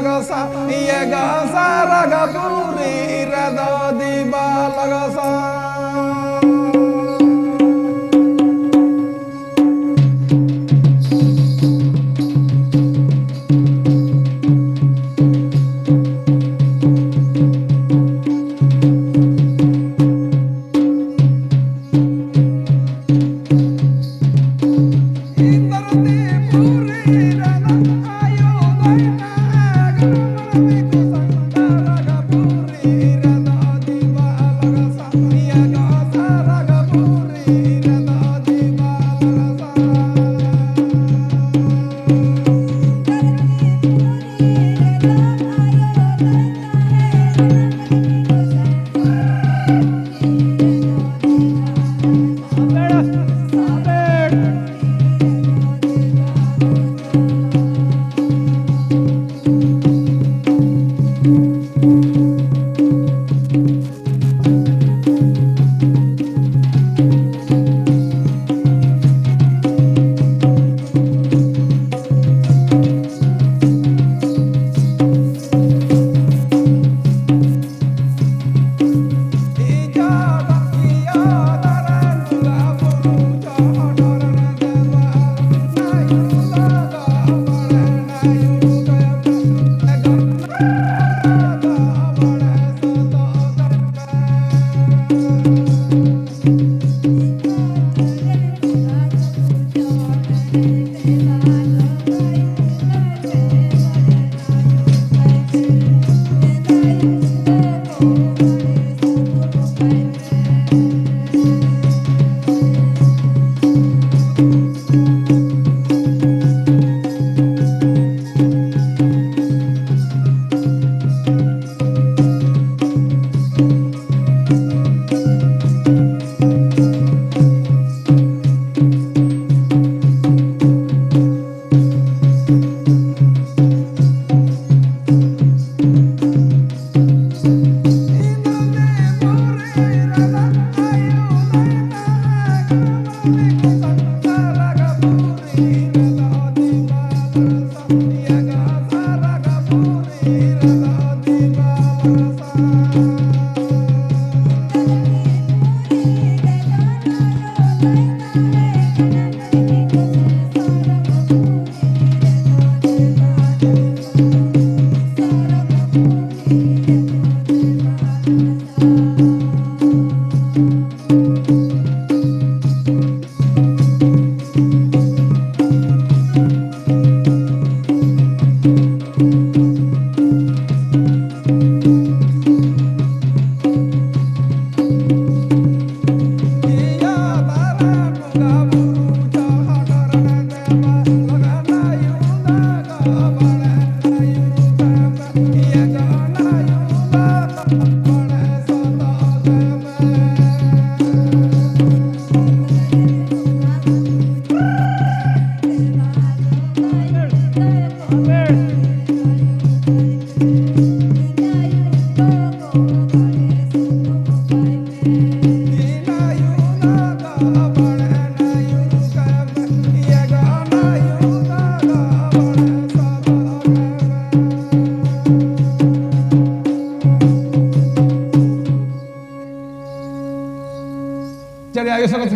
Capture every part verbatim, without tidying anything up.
ᱜᱟᱥᱟ, ᱤᱭᱟᱹ ᱜᱟᱥᱟ ᱨᱟᱜᱟ ᱯᱩᱨᱤ ᱨᱮᱫᱚ ᱫᱤᱵᱟ ᱞᱟᱜᱟᱥᱟ᱾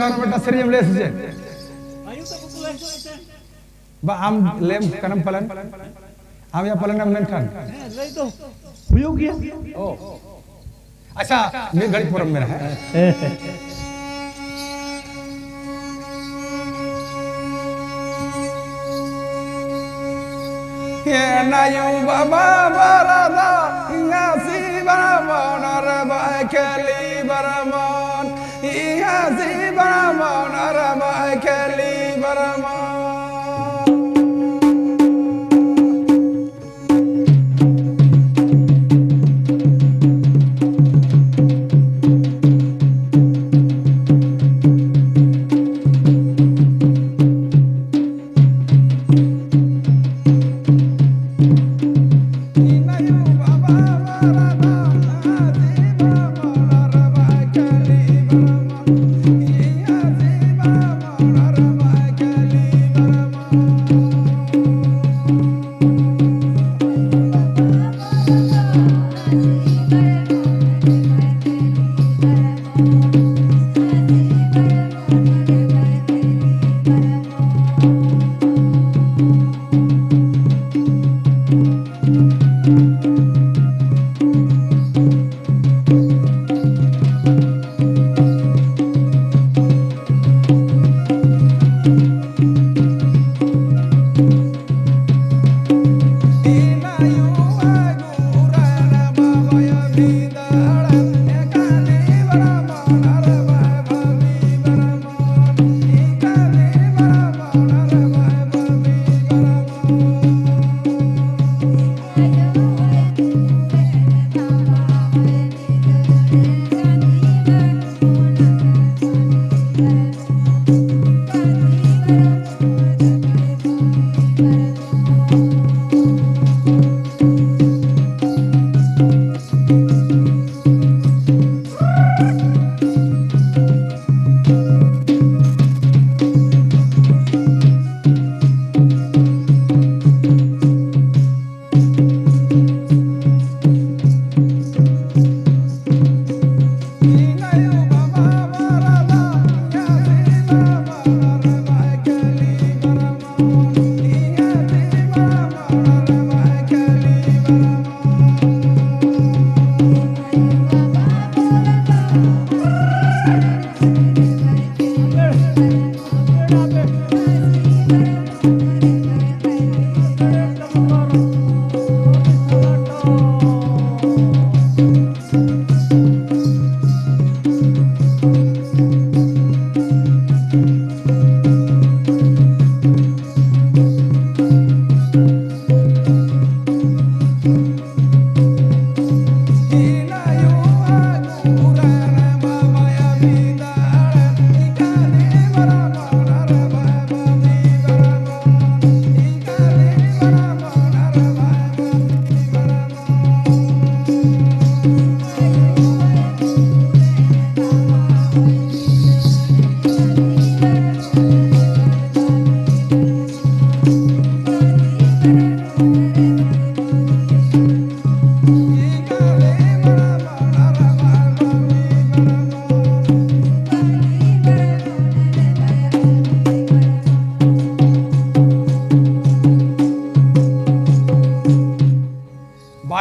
ᱟᱨ ᱢᱤᱫᱴᱟᱝ ᱥᱮᱨᱮᱧ ᱮᱢ ᱞᱟᱹᱭᱟ ᱥᱮ ᱪᱮᱫ? ᱵᱟ, ᱟᱢ ᱞᱟᱹᱭᱟᱢ ᱠᱟᱱᱟᱢ ᱯᱟᱞᱮᱱ? ᱟᱢ ᱭᱟ ᱯᱟᱞᱮᱱ ᱮᱢ ᱢᱮᱱᱠᱷᱟᱱ? ᱦᱮᱸ, ᱞᱟᱹᱭ ᱫᱚ ᱦᱩᱭᱩᱜ ᱜᱮᱭᱟ᱾ ᱚ᱾ ᱟᱪᱪᱷᱟ, ᱢᱤᱫ ᱜᱷᱟᱹᱲᱤᱡ ᱯᱚᱨᱮᱢ ᱢᱮᱱᱟ, ᱦᱮᱸ? ᱦᱮᱸ, ᱦᱮᱸ᱾ ᱮᱱ ᱟᱭᱳ ᱵᱟᱵᱟ ᱵᱟᱨᱟ ᱫᱚ ᱤᱧ ᱦᱟᱹᱥᱤ ᱵᱟᱨᱟ ᱢᱚᱱ ᱨᱮ ᱵᱟᱭ ᱠᱷᱟᱹᱞᱤ ᱵᱟᱨᱟ ᱢᱚᱱ, ᱤᱧ ᱦᱟᱹᱥᱤ ᱵᱟᱨᱟ ᱢᱚᱱ ᱨᱮ ᱵᱟᱭ ᱠᱷᱟᱹᱞᱤ ᱵᱟᱨᱟ ᱢᱚᱱ᱾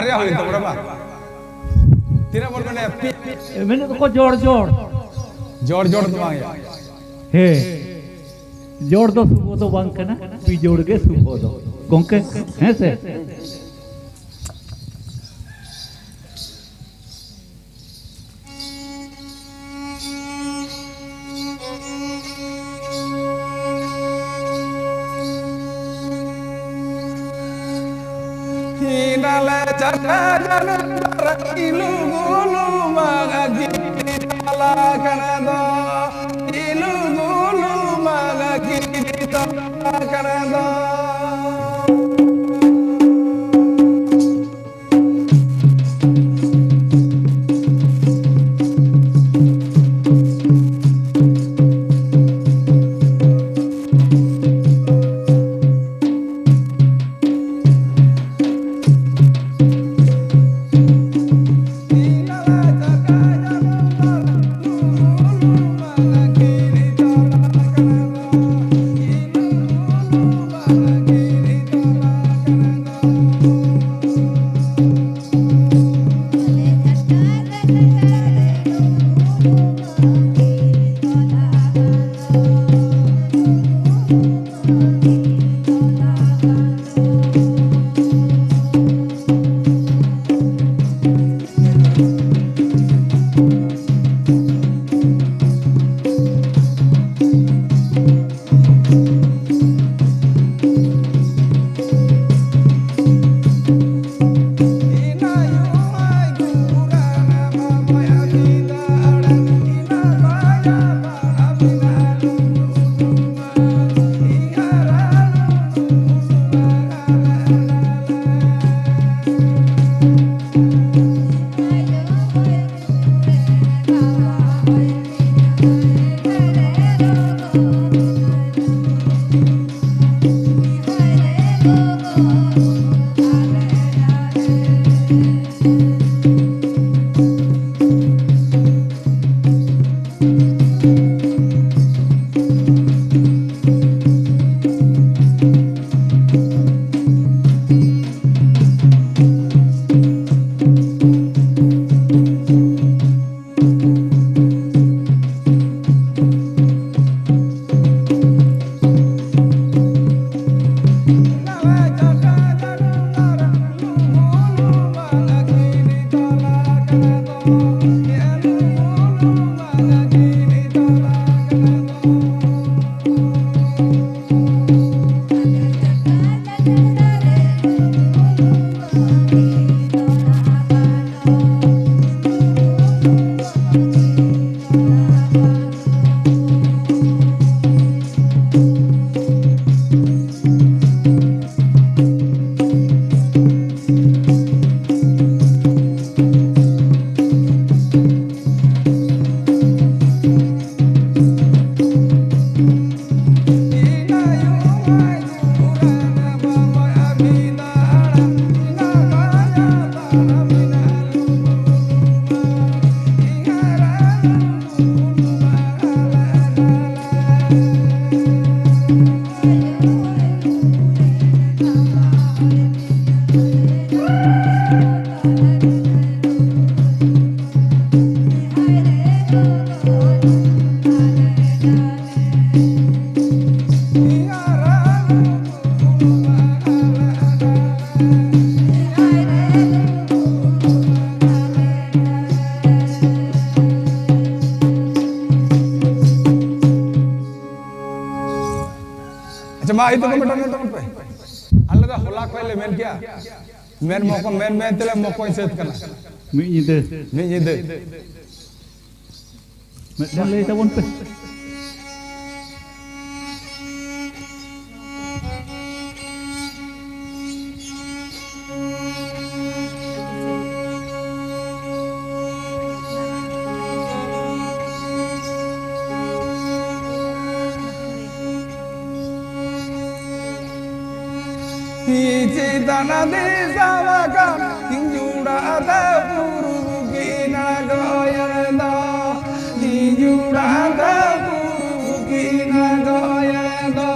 ᱵᱟᱨᱭᱟ ᱦᱩᱭᱮᱱ ᱛᱟᱵᱚᱱᱟ ᱵᱟᱝ? ᱛᱤᱱᱟᱹᱜ ᱵᱚᱱ ᱢᱮᱱᱟ? ᱯᱤ- ᱢᱮᱱᱮᱫ ᱫᱚᱠᱚ ᱡᱚᱲ ᱡᱚᱲ᱾ ᱡᱚᱲ ᱡᱚᱲ ᱫᱚ ᱵᱟᱝ ᱦᱩᱭᱩᱜᱼᱟ᱾ ᱦᱮᱸ, ᱡᱚᱲ ᱫᱚ ᱥᱩᱵᱷᱚ ᱫᱚ ᱵᱟᱝ ᱠᱟᱱᱟ, ᱵᱤᱡᱳᱲ ᱜᱮ ᱥᱩᱵᱷᱚ ᱫᱚ᱾ ᱜᱚᱝᱠᱮ, ᱦᱮᱸ ᱥᱮ? ᱦᱤᱱᱟᱞᱮ ᱪᱟᱠᱟ ᱡᱟᱱᱩ ᱫᱟᱨᱟ ᱤᱞᱩ ᱜᱩᱞᱩ ᱢᱟᱜᱟ ᱜᱤᱛᱤ ᱛᱟᱞᱟ ᱠᱟᱱᱟ ᱫᱚ᱾ ᱤᱞᱩ ᱜᱩᱞᱩ ᱢᱟᱜᱟ ᱜᱤᱛᱤ ᱛᱟᱞᱟ ᱠᱟᱱᱟ ᱫᱚ᱾ ᱞᱟᱹᱭ ᱛᱟᱵᱚᱱ ᱯᱮ, ᱞᱟᱹᱭ ᱛᱟᱵᱚᱱ ᱯᱮ᱾ ᱟᱞᱮ ᱫᱚ ᱦᱚᱞᱟ ᱠᱷᱚᱱ ᱞᱮ ᱢᱮᱱ ᱠᱮᱜᱼᱟ, ᱢᱮᱱ ᱢᱚᱠᱚ-, ᱢᱮᱱ ᱢᱮᱱ ᱛᱮᱞᱮ ᱢᱚᱠᱚᱧ ᱥᱟᱹᱛ ᱠᱟᱱᱟ᱾ ᱢᱤᱫ ᱧᱤᱫᱟᱹ᱾ ᱢᱤᱫ ᱧᱤᱫᱟᱹ᱾ ᱢᱤᱫᱴᱮᱱ ᱞᱟᱹᱭ ᱛᱟᱵᱚᱱ ᱯᱮ᱾ ᱪᱮᱛᱟᱱ ᱫᱤᱥᱚᱢ ᱠᱷᱚᱱ ᱡᱩᱲᱟ ᱫᱚ ᱵᱩᱨᱩ ᱠᱤᱱ ᱜᱚᱭᱮᱱ ᱫᱚ, ᱡᱩᱲᱟ ᱫᱚ ᱵᱩᱨᱩ ᱠᱤᱱ ᱜᱚᱭᱮᱱ ᱫᱚ᱾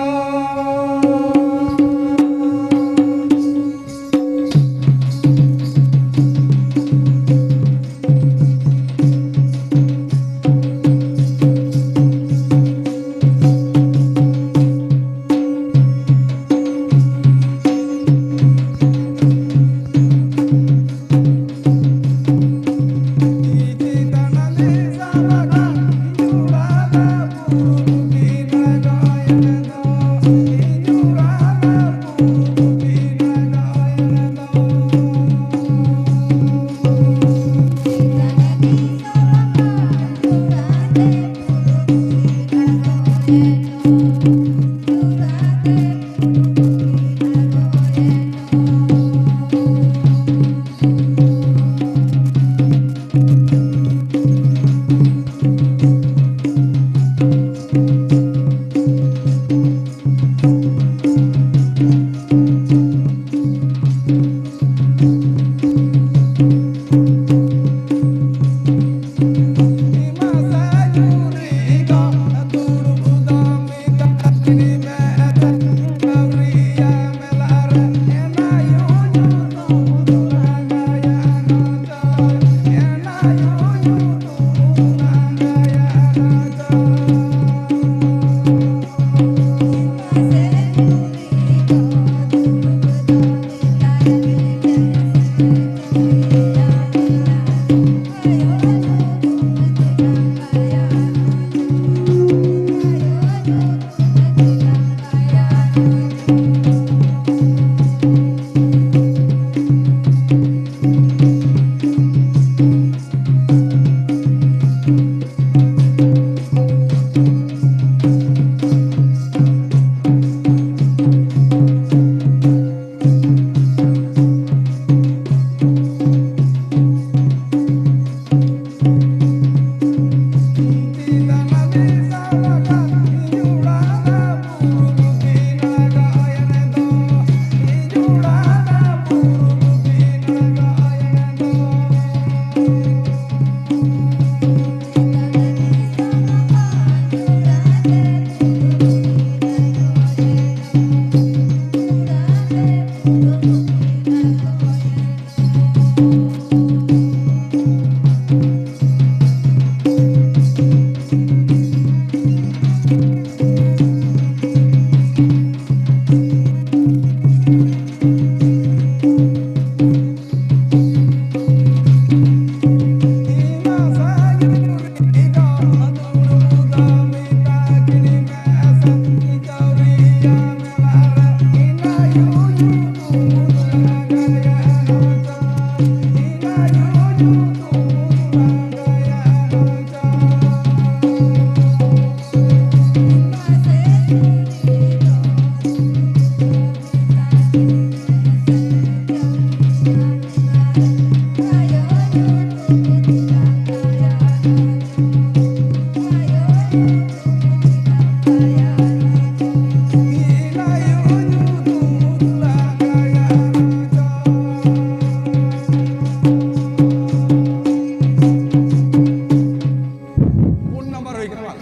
ᱯᱩᱱ ᱱᱟᱢᱵᱟᱨ ᱦᱩᱭ ᱠᱟᱱᱟ ᱵᱟᱝ?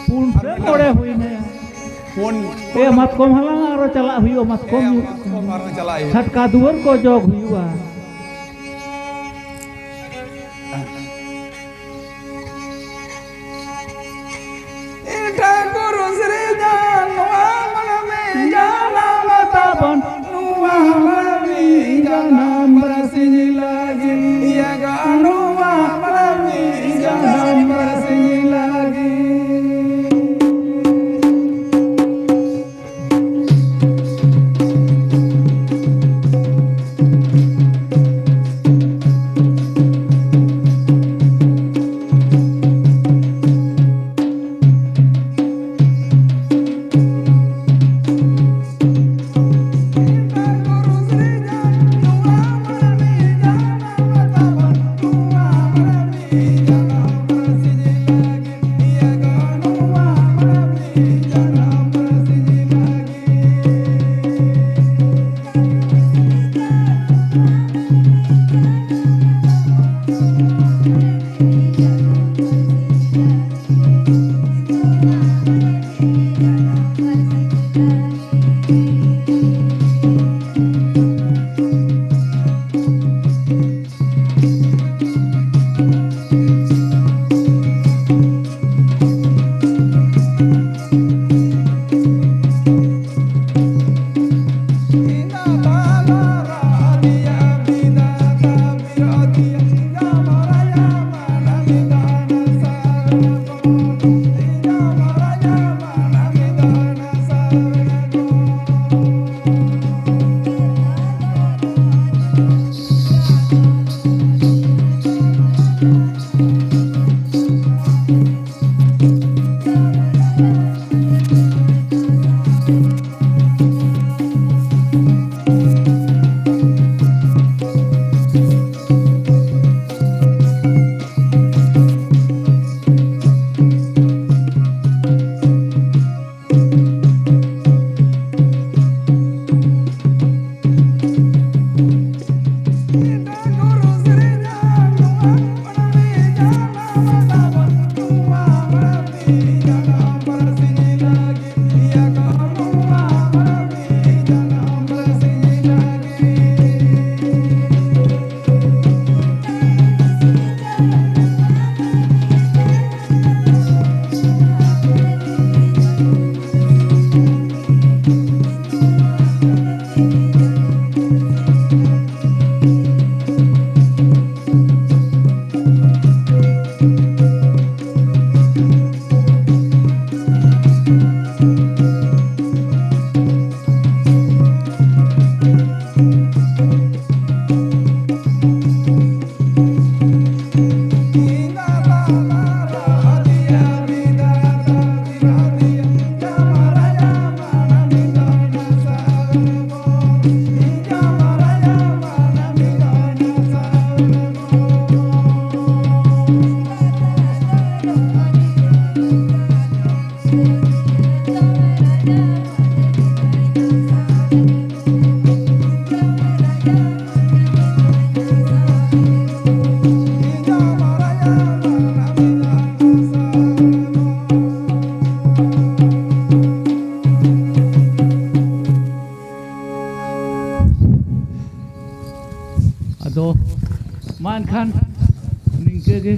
ᱯᱩᱱ ᱥᱮ ᱢᱚᱬᱮ ᱦᱩᱭᱱᱟ᱾ ᱯᱩᱱ᱾ ᱮ, ᱢᱟᱛᱠᱚᱢ ᱦᱟᱞᱟᱝ ᱟᱨᱚ ᱪᱟᱞᱟᱜ ᱦᱩᱭᱩᱜᱼᱟ, ᱢᱟᱛᱠᱚᱢ ᱮ, ᱧᱩᱨᱩᱜ ᱢᱟᱛᱠᱚᱢ ᱠᱟᱱᱟ᱾ ᱟᱨᱚ ᱪᱟᱞᱟᱜ ᱦᱩᱭᱩᱜᱼᱟ᱾ ᱪᱷᱟᱴᱠᱟ ᱫᱩᱣᱟᱹᱨ ᱠᱚ ᱡᱚᱜ ᱦᱩᱭᱩᱜᱼᱟ᱾ ᱴᱷᱟᱹᱠᱩᱨ ᱥᱤᱨᱡᱚᱱ ᱱᱚᱣᱟ ᱢᱟᱹᱱᱢᱤ ᱡᱟᱱᱟᱢ ᱛᱟᱵᱚᱱ, ᱱᱚᱣᱟ ᱢᱟᱹᱱᱢᱤ ᱡᱟᱱᱟᱢ ᱵᱟᱨᱥᱤᱧ ᱞᱟᱹᱜᱤᱫ, ᱤᱭᱟᱹ ᱱᱚᱣᱟ ᱢᱟᱹᱱᱢᱤ ᱡᱟᱱᱟᱢ ᱵᱟᱨᱥᱤᱧ ᱞᱟᱹᱜᱤᱫ᱾ ᱟᱫᱚ ᱢᱟ ᱮᱱᱠᱷᱟᱱ ᱱᱤᱝᱠᱟᱹ ᱜᱮ᱾